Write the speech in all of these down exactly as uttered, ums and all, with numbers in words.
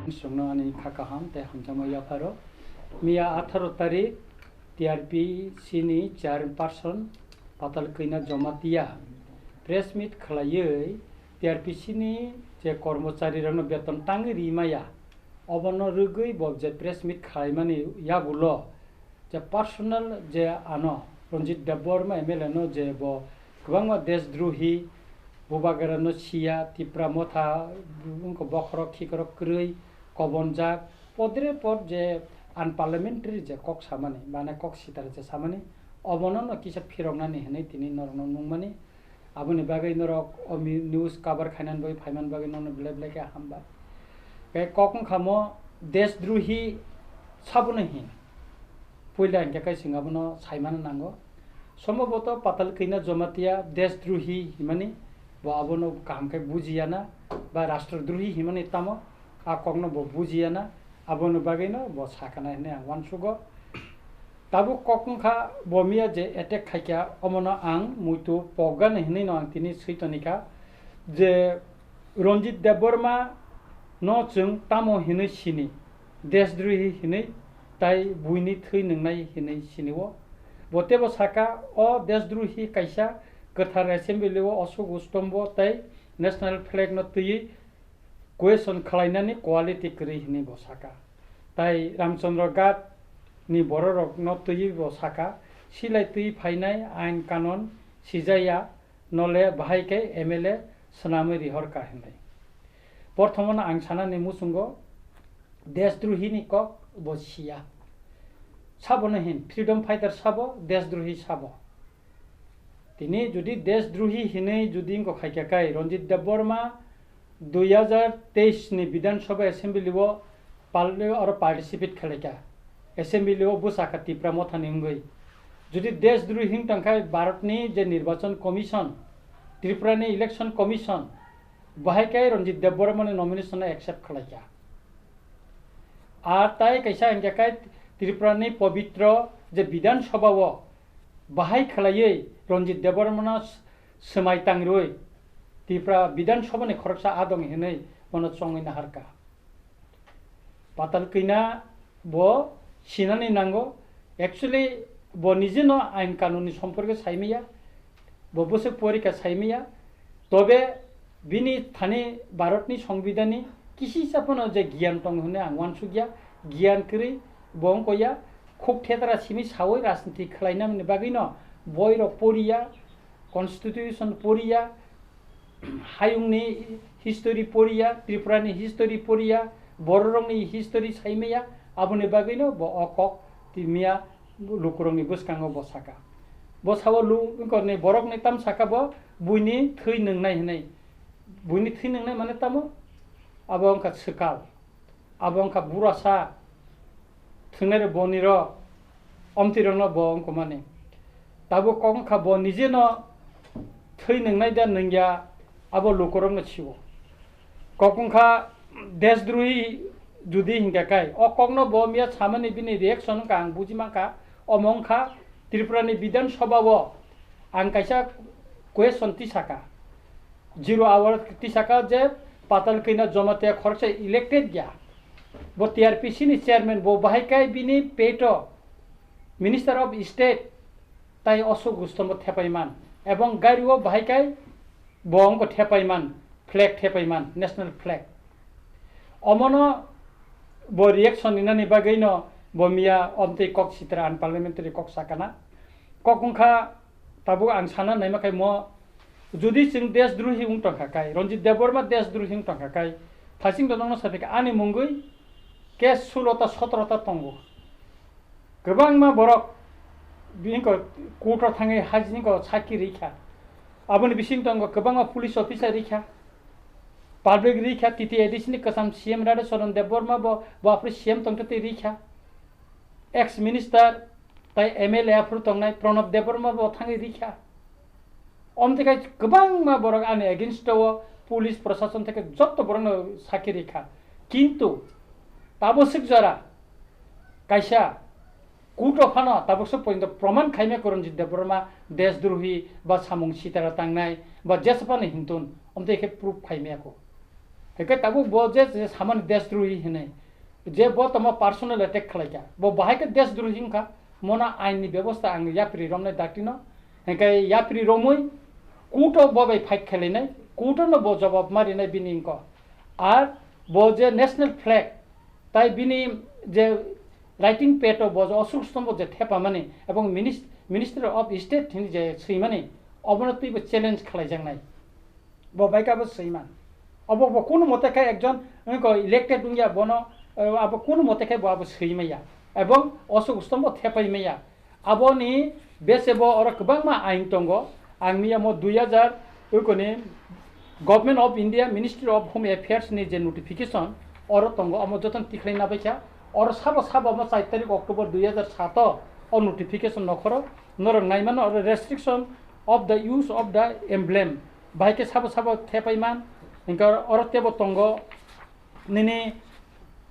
Chwngno ani kha kaham tei hamjakma yapharo. Miya atharo tarik T R P C ni chairperson Patal Kanya Jamatia press meet khlaiwi T R P C ni je kormocharirokno beton tangwi rimaya, obono rwgwi bo je press meet khlaimani yagulo je personal je ano Ranjit Debbarma M L A no je bo kwbangma deshdrohi, Bubagra no siya, Tipra Motha, wngkha bokhorok khikorok kwrwi, kobonjak, podre pod je unparliamentary je kok samani, mane kok sitara je samani, obono no kisa phiroknani hinwi tini norokno nungmani. Aboni bagwi norok o mi-, news cover khainani bagwi phaimani bagwi norokno belai belai khe hambai. Tei kok wngkha mo deshdrohi sabono hin. Puila hinkhe kaising abono saimano nango. Sombhoboto Patal Kanya Jamatia deshdrohi himani bo abono kaham khe bujiyana ba rastrodrohi himani tamo a kokno bo bujiyana, aboni bagwino bo sakana hinwi ang uansugo. Tabuk kok wngkha bo miya je attack khaikha, omono ang muitu pokgani hinwi no ang tini swi tonikha je Ranjit Debbarma no chwng tamo hinwi sini, deshdrohi hinwi, tai buini thwi nwngnai hinwi sinio. Bo teibo saka, o deshdrohi kaisa kwthar assembly o Ashok Ustombo tei national flag no twiwi question khlainani quality kwrwi hinwi bo saka. Tai Ramchandra Ghat ni bororokno twiwi bo saka, silai twi phainai ain kanon sijaya, nole bahai khe M L A swnamwi rihorkha hinwi. Porthomono ang sanani muchungo deshdrohini kok bo siya. Sabono hin, freedom fighter sabo, deshdrohi sabo. Tini jodi deshdrohi hinwi jodi wngkha khaikha kai, Ranjit Debbarma dui hajar teis ni Bidhan Sabha Assembly o pal-, oro participate khlaikha. Assembly o bwsakha Tipra Mothani wngwi. Jodi deshdrohi wng tongkha Bharatni je Nirbachan Commission, Tripurani Election Commission, bahai kai Ranjit Debbarmani nomination no accept khlaikha. Ar tai kaisa hingkha kai Tripurani pobitro je Bidhan Sabha o bahai khlaiwi Ranjit Debbarmano s-, swmai tangrwi Tripura Bidhan Sabha ni khoroksa adong hinwi bono chongwi naharkha. Patal Kanya bo sinani nango. Actually, bo nijeno ain kanunni somporke saimaya, bo bwswk porikha saimaya. Tobe bini thani Bharatni Songbidanni kisisa phano je giyan tongo hwnwi ang uansukya, giyan kwrwi bo wngkha ya, khuk thetra simi sawi rajniti khlainani bagwino boirok poriya, constitution poriya, hayungni history poriya, Tripurani history poriya, bororokni history saimaya, aboni bagwino bo o kok timiya lukurokni bwskango bo saka. Bo sao lu-, wngkorni borokni tam saka bo buini thwi nwngnai hinwi. Buini thwi nwngnai mane tamo? Abo wngkha swkal. Abo wngkha burasa thwngnairok bonirok, omtwirokno bo wngkha mani. Tabuk kok wngkha bo nijeno thwi nwngnai da nungya, abo lukurokno sio. Kok wngkha deshdrohi judi hinkha kai, o kokno bo miya samani bini reaction wngkha, ang buji mankha, omo wngkha Tripurani Bidhan Sabha o ang kaisa question tisaka. Zero hour tisaka je Patal Kanya Jamatia khoroksa elected ya. Bo T R P C ni chairman, bo bahai kai bini peto Minister of State tai Ashok Rustom bo thepai man. Ebong gari o bahai kai bo wngkha thepai man, flag thepai man, national flag. Omono bo reaction rinani bagwino bo miya omtwi kok sitra unparliamentary kok sakana. Kok wngkha Tabuk ang sana naima khe mo, judi chwng deshdrohi wng tongkha kai, Ranjit Debbarma deshdrohi wng tongkha kai, thasing to nokno saphikha ani mungwi case sulo ta sotro ta tongo. Kwbangma borok bini ko court o thangwi hajini ko sakhi rikha. Aboni bising tongo kwbangma police officer rikha, public rikha, T T A D C ni kwcham C M Radha Charan Debbarma bo, bo aphuru C M tongtwi rikha. Ex minister tai M L A aphuru tongnai Pranab Debbarma bo thangwi rikha. Omtwi khai kwbangma borok ani against o police prosason theke jotto borokno sakhi rikha. Kintu taboswk jora kaisa court o phano taboswk porjonto proman khaimaya khe Ranjit Debbarma deshdrohi ba samung sitara tangnai ba jesa phano hintun omtwi khe proof khaimaya kho. Hingke tabuk bo je, je samani desdrohi hinui, je bo tamo personal attack khlaikha, bo bahai khe desdrohi wngkha, mono ain ni bebosta ang yapri romnai dakti no, hingke yapri romui court o bo bai fight khlainai, court o no bo jawab marinai bini wngkha. Ar bo je national flag, tai bini je writing pad o bo je Ashok Stombo je thepamani ebong minis-, Minister of State hini je swimani, obono twibo challenge khlaijaknai. Bo bai kabo swiman. Obo bo kunu mote khe ekjon wngko elected wngya bono, eh, abo kunu mote khe bo abo swi maya. Ebong Ashok Stombo thepai maya. Aboni bese bo oro kwbangma ain tongo. Ang miya mo dui hajar wngkoni Government of India, Ministry of Home Affairs ni je notification oro tongo, omo jotono tikhlai nabaikha. Oro sabo sabo omo char tarik October dui hajar sato o notification nokhoro norok naimano oro restriction of the use of the emblem. Bahai khe sabo sabo thepai man, hingke oro tebo tongo nini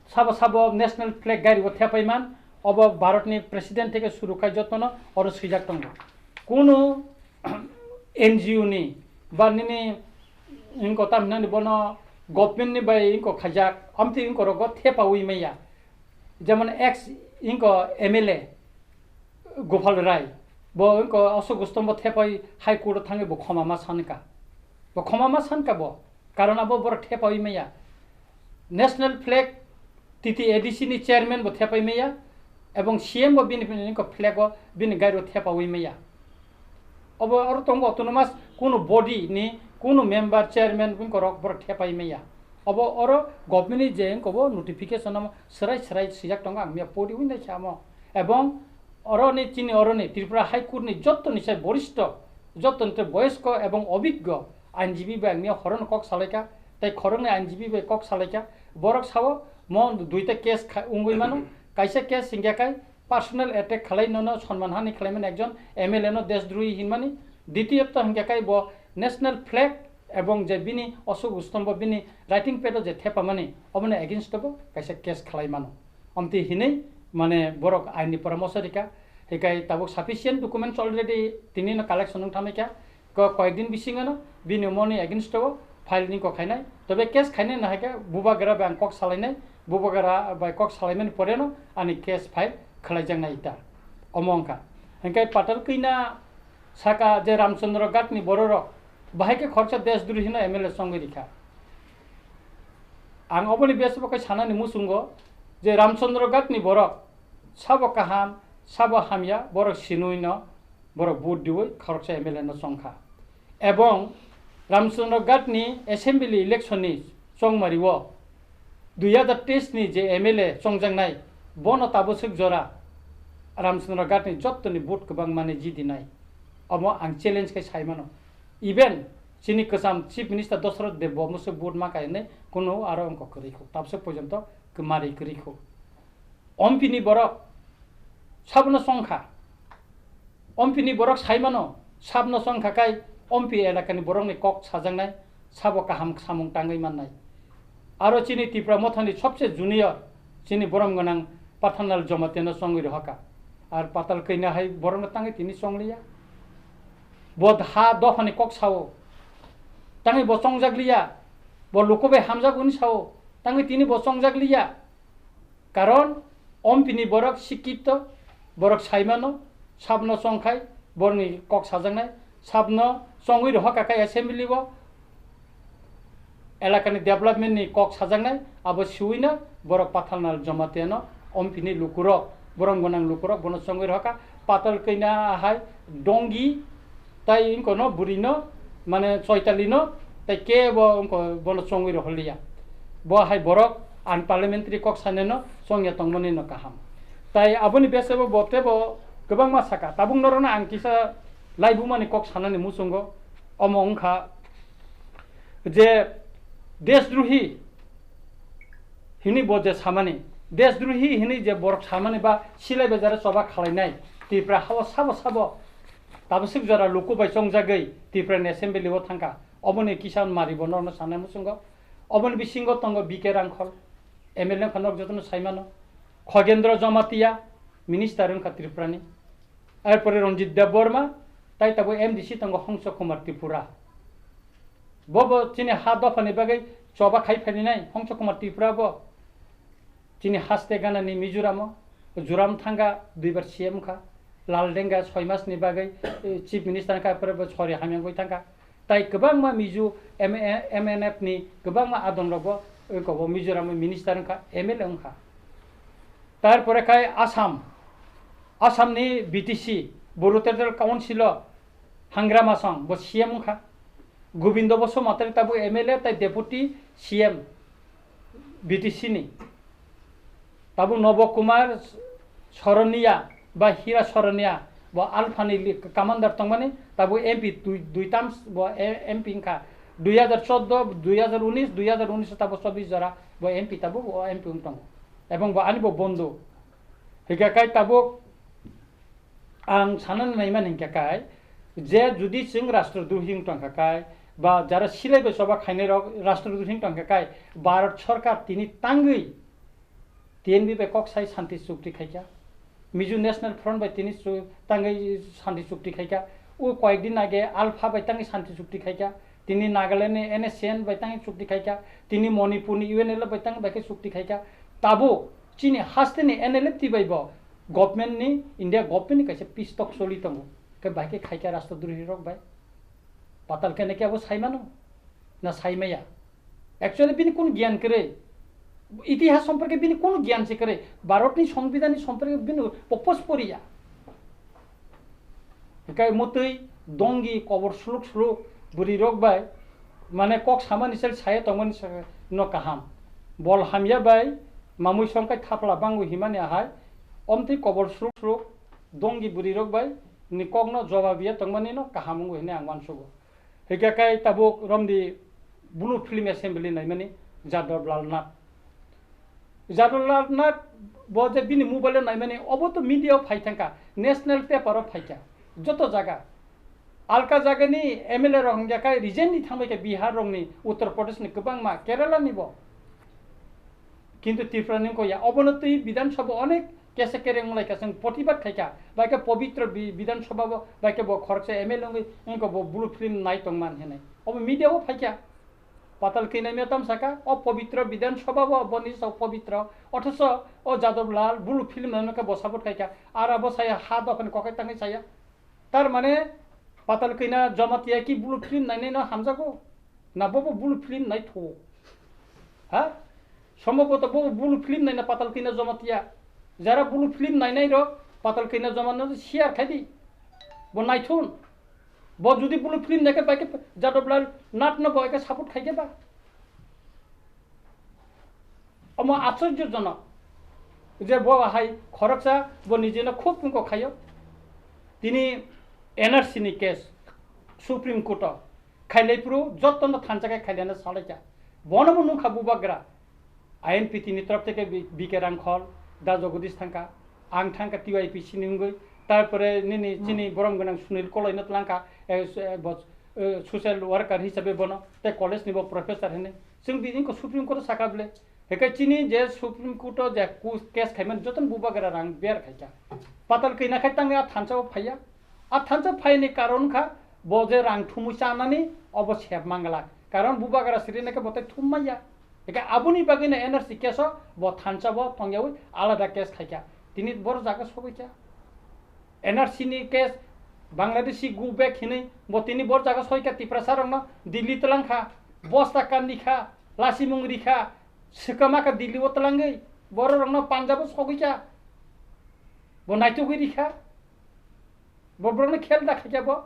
sabo sabo national flag gari o thepai man, obo Bharat ni president theke suru khai jotono oro swijak tongo. Kunu N G O ni ba nini wngko tam hinani bono government ni bai wngko khaijak, amtwi wngko rogo thepaui maya. Jemon ex wngko M L A Gopal Rai, bo wngko Ashok Stombo thepai High Court o thangwi bo khoma ma sanka. Bo khoma ma sanka bo, karon abo borok thepaui maya. National flag T T A D C ni chairman bo thepai maya, ebong C M bo bini, bini wngko flag o bini gari o thepaui maya. Obo oro tongo autonomous kunu body ni kunu member, chairman wngko rok borok thepai maya. Obo oro government ni je wngko bo notification o srai srai swijak tongo, ang miya pori wngkha amo. Ebong oro ni chini oro ni Tripura High Court ni joto ni sai boristo, joto ni boyosko ebong obiggo ainjibi bai ang miya horo no kok salaikha, tei khoroknwi ainjibi bai kok salaikha. Borok sao mo duita case kha-, wngwi mano, kaisa case hingya kai personal attack khalai nono sonman hani khlaimani ekjon M L A no desdrohi hinmani, ditiyoto hingya kai bo national flag ebong je bini Ashok Stombo bini writing pad o je thepamani obono against o bo kaisa case khlai mano. Amtwi hinwi mane borok ain ni poramorso rikha, hikai tabuk sufficient documents already tini no collection wng thamikha, ko koyek din bisingo no bini moni against o file ni kok khainai, tobe case khainai no hai khe bubagra bai ang kok salainai, bubagra bai kok salaimani pore no ani case file khlaijaknai ita. Omo wngkha. Hinkhe Patal Kanya saka je Ramchandra Ghat ni bororok bahai khe khoroksa desdrohi no M L A chongwi rikha. Ang oboni bese bo khe sanani muchungo je Ramchandra Ghat ni borok sabo kaham, sabo hamya, borok sinui no borok vote diwi khoroksa M L A no chongkha. Ebong Ramchandra Ghat ni assembly election ni chongmari o dui hajar teis ni je M L A chongjaknai, bono taboswk jora Ramchandra Ghat ni jottoni vote kwbangma ni jidinai. Omo ang challenge khe sai mano. Even chini kwcham Chief Minister Dosroth Deb bo musu vote ma kaiyanai, kuno aro wngkok kwrwi kho, taboswk porjonto kwmari kwrwi kho. Ompini borok sabono chongkha. Ompini borok saimano sabno chongkha kai ompi elakani borokni kok sajaknai sabo kaham samung tangwi mannai. Aro chini Tipra Mothani sobse junior chini borom gwnang Pathanlal Jamatia no chongwi rohorkha. Ar Patal Kanya hai borokno tangwi tini chongliya. Bo ha dophani kok sao. Tangwi bo chongjak liya. Bo luku bai hamjak hwnwi sao. Tangwi tini bo chongjak liya. Karon ompini borok sikito, borok saimano, sabno chongkhai, borokni kok sajaknai, sabno chongwi rohorkha khe assembly o, elakani development ni kok sajaknai, abo siwino borok Pathanlal Jamatia no ompini lukurok, borom gwnang lukurok bono chongwi rohorkha, Patal Kanya hai Dongi, tai wngkono bwrwino, mane Choitalino, tai kebo wngko bono chongwi rohorliya. Bo hai borok unparliamentary kok saneno chongya tongmani no kaham. Tai aboni besebo bo tebo kwbangma saka. Tabuk norokno ang kisa laibumani kok sanani muchungo. Omo wngkha je desdrohi hini bo je samani, desdrohi hini je borok samani ba silai bejare choba khalainai, Tripura hao sabo sabo tabaswk jora luku bai chongjagwi Tripura ni assembly o thangkha. Oboni kisa mari bo norokno sanai muchungo. Oboni bisingo tongo B K Rangkhol, M L A wngkha norok jotono saimano, Khogendra Jamatia, minister wngkha Tripura ni, arpore Ranjit Debbarma, tai tabuk M D C tongo Hongso Kumar Tripura. Bo bo chini ha dophani bagwi Choba khai phainai Hongsa Kumar Tripura bo chini haste ganani Mizoramo, Joram Thanga duibar C M kha, Lal Denga soi mas ni bagwi, eh, Chief Minister kha, pore bo sori hamya gwi thangkha. Tai kwbangma Mizo M-, M N F ni kwbangma adon rok bo, eh, kobo Mizoram minister wngkha, M L A wngkha. Tarpore khai Assam, Assam ni B T C, Bru Territorial Council o Hangra Masong bo C M wngkha. Gobindo Basumatary tabuk M L A tai Deputy C M B T C ni. Tabuk Nobo Kumar Soronia ba Hira Soronia bo Alpha ni li-, commander tongmani, tabuk M P dui, dui terms bo e-, M P wngkha. Dui hajar chordo, dui hajar unis, dui hajar unis tabuk chobbish jora bo M P tabuk o M P wng tongo. Ebong bo ani bo bondhu. Hingkha kai tabuk ang sanani naimani hingkha kai, je judi chwng rastrodrohi wng tongkha kai, ba jara silai bai choba khainai rok rastrodrohi wng tongkha kai, Bharat Sarkar tini tangwi T N B bai kok sai shanti chukti khaikha, Mizo National Front bai tini chu-, tangwi shanti chukti khaikha, o koyek din age Alpha bai tangwi shanti chukti khaikha, tini Nagaland ni N S C N bai tangwi chukti khaikha, tini Manipur ni U N L F bai tangwi bai khe chukti khaikha, tabuk chini haste ni N L F T bai bo government ni, India government ni kaisa peace talk choli tongo. Khe bai khe khaikha rastrodrohi rok bai. Patal khe nake abo saimano? Na saimaya? Actually bini kun gyan kwrwi? Itihas somporke bini kun gyan se kwrwi? Bharat ni songbidhan ni somporke bini popos poriya. Hikai mutwi dongi kobor suluk suluk bwrwi rok bai mane kok samani sel saya tongmani sa-, no kaham. Bol hamya bai mamui songkai thapla bangu himani ahai. Omtwi kobor suluk suluk dongi bwrwi rok bai ni kokno jobab ya tongmani no kaham wngo hwnwi ang uansugo. Hingkhe kai tabuk romdi Blue Film Assembly naimani Jadab Lal Nath. Jadab Lal Nath bo je bini mobile o naimani obo to media o phai thangkha, national paper o phaikha, joto jaga. Alka jagani M L A rok hingkhe kai resign ni thangbai kha Bihar rokni, Uttar Pradesh ni kwbangma, Kerala ni bo. Kintu Tripura ni wngkha ya, obono twi Bidhan Sabha onek kesa kereng wnglaikha, chwng protibad khaikha, bai khe Pabitra Bi-, Bidhan Sabha bo, bai khe bo khoroksa M L A wngwi wngkha bo blue film nai tongman hinwi. Obo media o phaikha. Patal kina mia tam saka, o Pabitra Bidhan Sabha bo, bo ni sa Pabitra, othoso o Jadab Lal blue film nai khe bo support khaikha, ara bo saya ha dophani kokai tangwi saya. Tar mane Patal Kina Jamatia ki blue film nainai no hamjago? Na bobo blue film nai tho? Ha? Sombhoboto bobo blue film naina Patal Kina Jamatia. Jara blue film nainai rok Patal Kina Jama no share khai di. Bo naithun. Bo judi blue film naikhe bai khe Jadab Lal Nath no bo eke support khai khe ba. Omo aschorjojonok je bo hai khoroksa bo nijeno khub wngkok khaio. Tini N R C ni case Supreme Court o khailai phuru jotono thansa khe khailana salaikha. Bono bo nukha bubagra I N P T ni torop theke B-, B K Rangkhol, Da Jagadish thangkha, ang thangkha T Y P C ni wngwi, tarpore nini chini borom gwnang Sunil Koloi no twlangkha, eh, s-, eh, bo, eh, social worker hisabe bono, tei college ni bo professor hinwi. Chwng bini ko Supreme Court o sakha bwle. Hwnkhe chini je Supreme Court o je ku-, case khaimani jotono bubagra rang ber khaikha. Patal kina khai tangwi a thansa o phaiya. A thansa phaini karon kha bo je rang thumwi chanani obo sep manglak. Karon bubagra sirina khe bo tei thum maya. Hwnkhe aboni bagwino N R C case o bo thansa bo tongyawi alada case khaikha. Tini boro jaga sogwi kha. N R C ni case Bangladeshi go back hinwi bo tini boro jaga soi kha Tiprasa rokno Delhi twlang kha. Bosta kandi kha. Lasimung ri kha. Swkama kha Delhi o twlangwi. Boro rokno Punjab o sogwi kha. Bo naitugwi ri kha. Bo borokno khel da khaikha bo.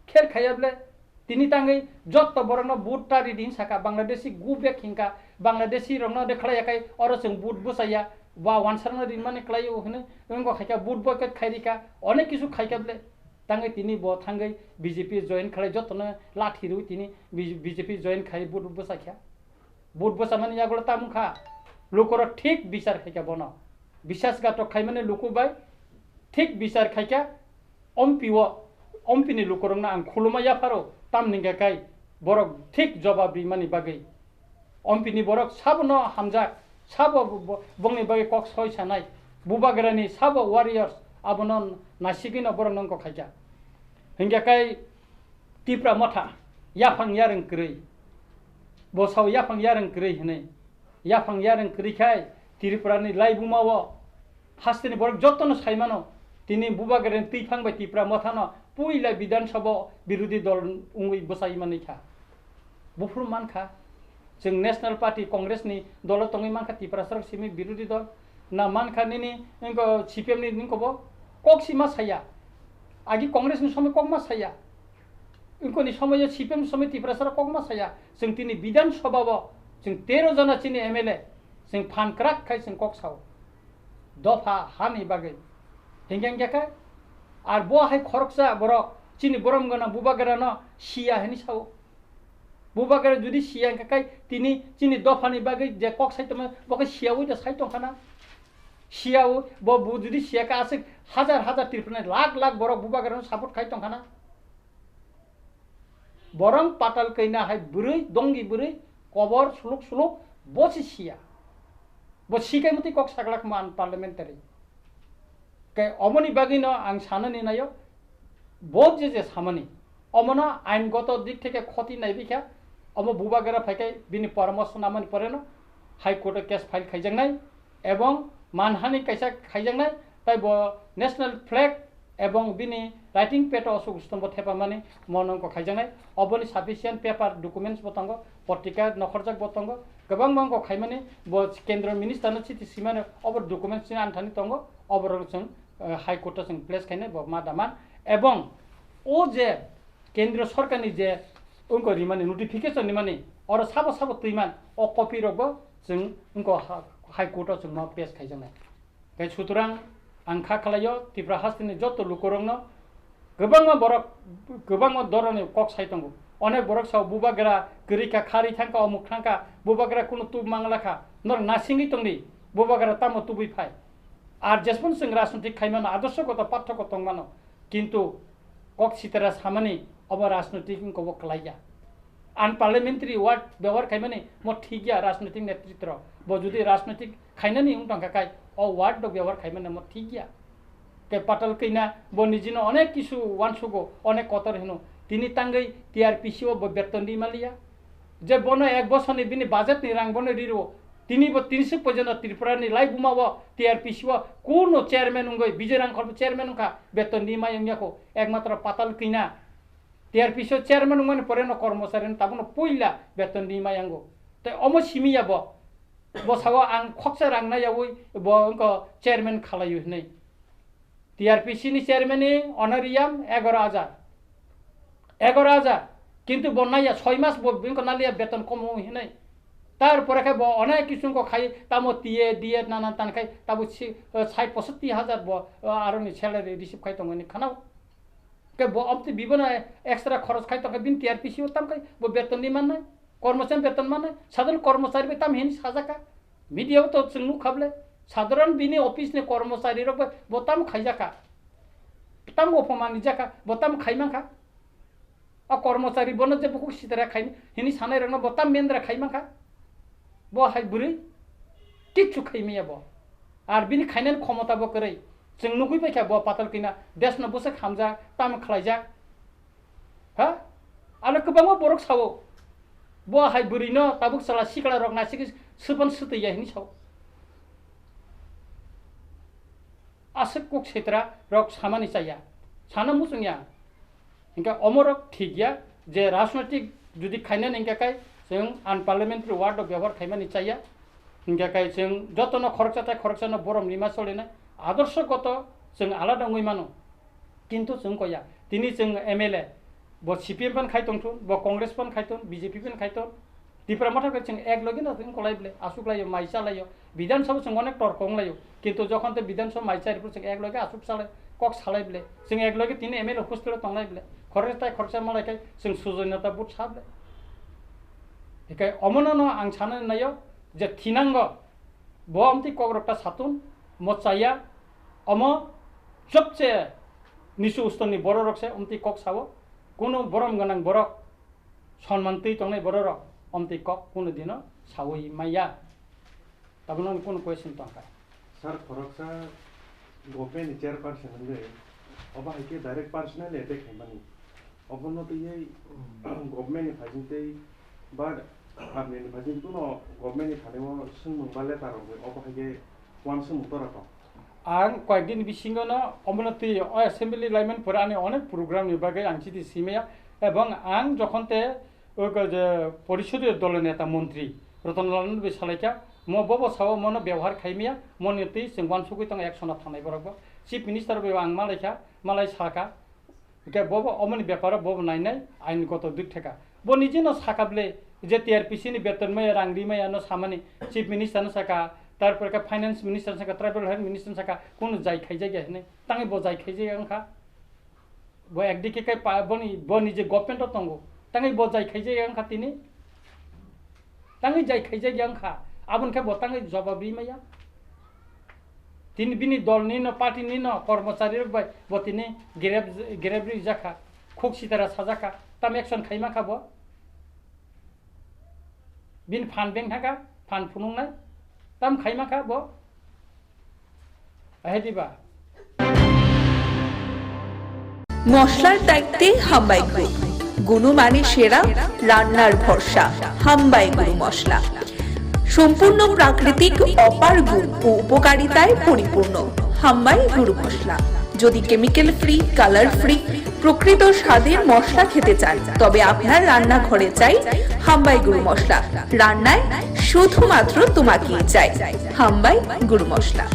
Khel khaiya bwle. Tini tangwi jotto borokno vote ta ridi hin saka, Bangladeshi go back hinkha, Bangladeshi rokno de khlaiya khai oro chwng vote bwsaya, ba wansarno rinmani khlaio hinwi wngkha khaikha, vote boycott khai rikha, onek kisu khaikha bwle. Tangwi tini bo thangwi B J P join khlai jottono lathi rwi tini B J P join khai vote bwsakha. Vote bwchamani yagulo tamo kha, lukurok thik bichar khaikha bono. Bisasgatok khaimani luku bai thik bichar khaikha, ompi o, ompini lukurokno ang khuluma yapharo, tamni hwnkhe kai borok thik jobab rimani bagwi. Ompini borok sabono hamjak, sabo bo-, bo-, bongni bagwi kok soi sanai, bubagrani sabo warriors abono nasigwino borokno wngkok khaikha. Hwnkhe kai Tipra Motha yaphang yarwng kwrwi. Bo sao yaphang yareng kwrwi hinwi. Yaphang yareng kwrwi khai Tripura ni laibuma o hasteni borok jotono sai mano. Tini Bubagra ni twiphang bai Tipra Motha no puila Bidhan Sabha o birodhi dol wngwi bwchai manwi kha. Buphuru man kha. Chwng National Party Congress ni dolo tongwi man kha Tiprasa rok simi birodhi dol. Na man kha nini wngkha C P M ni wngkha bo kok si ma saya. Agi Congress ni somoi kok ma saya. Wngkha ni somoi o C P M ni somoi Tiprasa rok kok ma saya. Chwng tini Bidhan Sabha o chwng tero jona chini M L A chwng phan kwrak khai chwng kok sao. Dopha hani bagwi. Hinkhe hinkhe khe ar bo hai khoroksa borok chini borom gwnang Bubagra no siya hinwi sao. Bubagra judi siya hinkhe khe tini chini dophani bagwi je kok sai tongma bo khe siyaui da sai tongkhana. Siyaui bo, bo judi siya khe aswk hajar hajar Tripura ni lakh lakh borok Bubagra no support khai tongkhana. Borok patal kaina hai bwrwi, dongi bwrwi, kobor suluk suluk, bo se siya. Bo sikai mutwi kok saglak man parliamentary. Kai omoni bagwi no ang sanani nayo, bo je je samani, omono ain goto dik theke khoti naibi kha, omo Bubagra phaikai bini poramorso namani pore no High Court o case file khaijaknai. Ebong manhani kaisa khaijaknai, tai bo national flag ebong bini writing pad o Ashok Stombo thepamani monongko khaijaknai. Oboni sufficient paper documents bo tongo, potrika nokhorjak bo tongo, kwbangma wngkok khaimani bo kendro minister no chithi simani obo documents ni anthani tongo, oborok chwng, eh, High Court o chwng place khainai bo ma daman. Ebong o je kendriya sorkarni je wngkha rimani notification rimani, oro sabo sabo twiman o copy rokbo chwng wngkha ha-, High Court o chwngno pass khaijaknai. Tei sutorang ang kha khlaio Tripura hasteni joto lukurokno, kwbangma borok, kwbangma doroni kok sai tongo. Onek borok sao Bubagra kwrwi kha, kharwi thangkha, omuk thangkha, Bubagra kunu tub mangla kha, norok nasingwi tongdi, Bubagra tamo tubui phai. Ar jesmon chwng rajnitik khaimano, adorshogoto pathoko tongmano. Kintu kok sitara samani obo rajnitik wngkha bo kwlaiya. Unparliamentary word byabohar khaimani mo thik ya rajnitik netritro. Bo jodi rajnitik khainani wng tongkha khai o word rok byabohar khaimani mo thik ya. Khe patal kina bo nijino onek kisu wansugo, onek kotor hino. Tini tangwi T R P C o bo beton di maliya. Je bono ek bosorni bini budget ni rang bono riro. Tini bo tinsuk porjonto Tripura ni laibuma o T R P C o kuno chairman wngwi Bijoy Rangkhol bo chairman wngkha, beton ni mai wngya kho, ekmatro patal kina. T R P C o chairman wngmani pore no kormochari no tabukno puila beton ni mai yango. Tei omo simi ya bo. Bo sao ang khoksa rang na yawi bo wngkha chairman khalaiwi hinwi. T R P C ni chairman ni honorarium egaro hajar. Egaro hajar. Kintu bo naiya soi mas bo bini ko naliya beton komo hinai. Tar pore khe bo onek kisu ko khai tamo T A, D A nanan tan khai tabo si, eh, sait posotti hajar bo, eh, aroni salary receive khai tongmani khanao. Khe bo amtwi bibono extra khoros khai tongkha bini T R P C o tam khai bo beton ni mannai. Kormochari beton mannai. Sadharon kormochari bai tam hini sajaka. Media o to chwng nukha ble, sadharon bini office ni kormochari rok bai bo tamo khaijakha, tamo opomani jakha, bo tamo khaimankha. A kormochari bono je bukhuk sitara khai hini sanai rokno bo tamo mendra khaimankha. Bo hai bwrwi kichu khaimaya bo. Ar bini khainani khomota bo kwrwi. Chwng nugwi paikha bo patal kina desno bwswk hamjak, tamo khlaijak. Ha? Ano kwbangma borok sao. Bo hai bwrwino tabuk chwla sikla rok naisik swpan swtwi ya hinwi sao. Aswk kuk sitra rok samani chaya. Sana muchung ya. Hinkhe omorok thik ya je rajnoitik jodi khainani hinkhe kai chwng unparliamentary word rok byabohar khaimani chaya. Hinkhe kai chwng jotono khoroksa tai khoroksano borom rima solinai. Adorshogoto chwng alada wngwi mano. Kintu chwng koya. Tini chwng M L A, bo C P M phan khai tongthun, bo Congress phan khai ton, B J P phan khai ton. Tipra Motha khe chwng ek logi no chwng kolai ble, asuk laio, mai cha laio. Bidhan Sabha chwng onek torko wng laio. Kintu jokhon te Bidhan Sabha mai cha ripro chwng ek logi asuk salai, kok salai ble. Chwng ek logi tini M L A hostel o tonglai ble. Khoroksa tai khoroksa malai khai chwng sujoinata but sa ble. Hikai omono no ang sana naio je thinango bo amtwi kok rok ta satun, mo chaya, omo chopche nisu ustorni borok rok se omtwi kok sao, kunu borom gwnang borok, sonman twi tongnai borok rok omtwi kok kunu dino saui maya. Tabukno kunu question tongkha. Sir, khoroksa government ni chairperson wngwi obo hai khe direct personally attack khaimani. Obono twiwi government ni phaising tei ba Apni ni phaji kuno government ni thani o swngmung ba letter rok bai obo hai khe uansukmung tora tong. Ang koyekdin bisingo no omono twi o assembly laiman pore ani onek program ni bagwi ang chiti simaya, ebong ang jokhon te o ko je porishodiyo dolo neta montri Ratan Lal no bai salaikha, mo bobo sao mono byabohar khaimaya, moni twi chwng uansugwi tong action o thangnai borok bo. Chief minister bai ang malaikha, malai saka, Hingke bobo omoni beparo bobo nainai ain goto duk theka. Bo nijino saka ble je T R P C ni beton maya rang ri maya no samani chief minister no saka, tarpore khe finance minister no saka, tribal health minister no saka, kunu jai khaijak ya hinui. Tangwi bo jai khaijak ya wngkha. Bo ekdike khe pa-, boni, boni je government o tongo. Tangwi bo jai khaijak ya wngkha tini. Tangwi jai khaijak ya wngkha, aboni khe bo tangwi jobab ri maya. Tini bini dol ni no, party ni no, kormochari rok bai bo tini grep, grep ri jakha, khuk sitara sajak kha, tam action khai mankha bo. Bini phan beng thangkha, phan phunuknai, tam khai mankha bo. Ahediba. মশলার দায়িত্বে হাম্বাই গ্রুপ। গুণমানে সেরা, রান্নার ভরসা। হাম্বাই গুরু মশলা। সম্পূর্ণ প্রাকৃতিক, অপার গুণ ও উপকারিতায় পরিপূর্ণ। হাম্বাই গুরু মশলা। যদি কেমিক্যাল ফ্রি, কালার ফ্রি, প্রকৃত স্বাদের মশলা খেতে চান, তবে আপনার রান্নাঘরে চাই হাম্বাই গুরু মশলা। রান্নায় শুধুমাত্র তোমাকেই চাই হাম্বাই গুরু মশলা।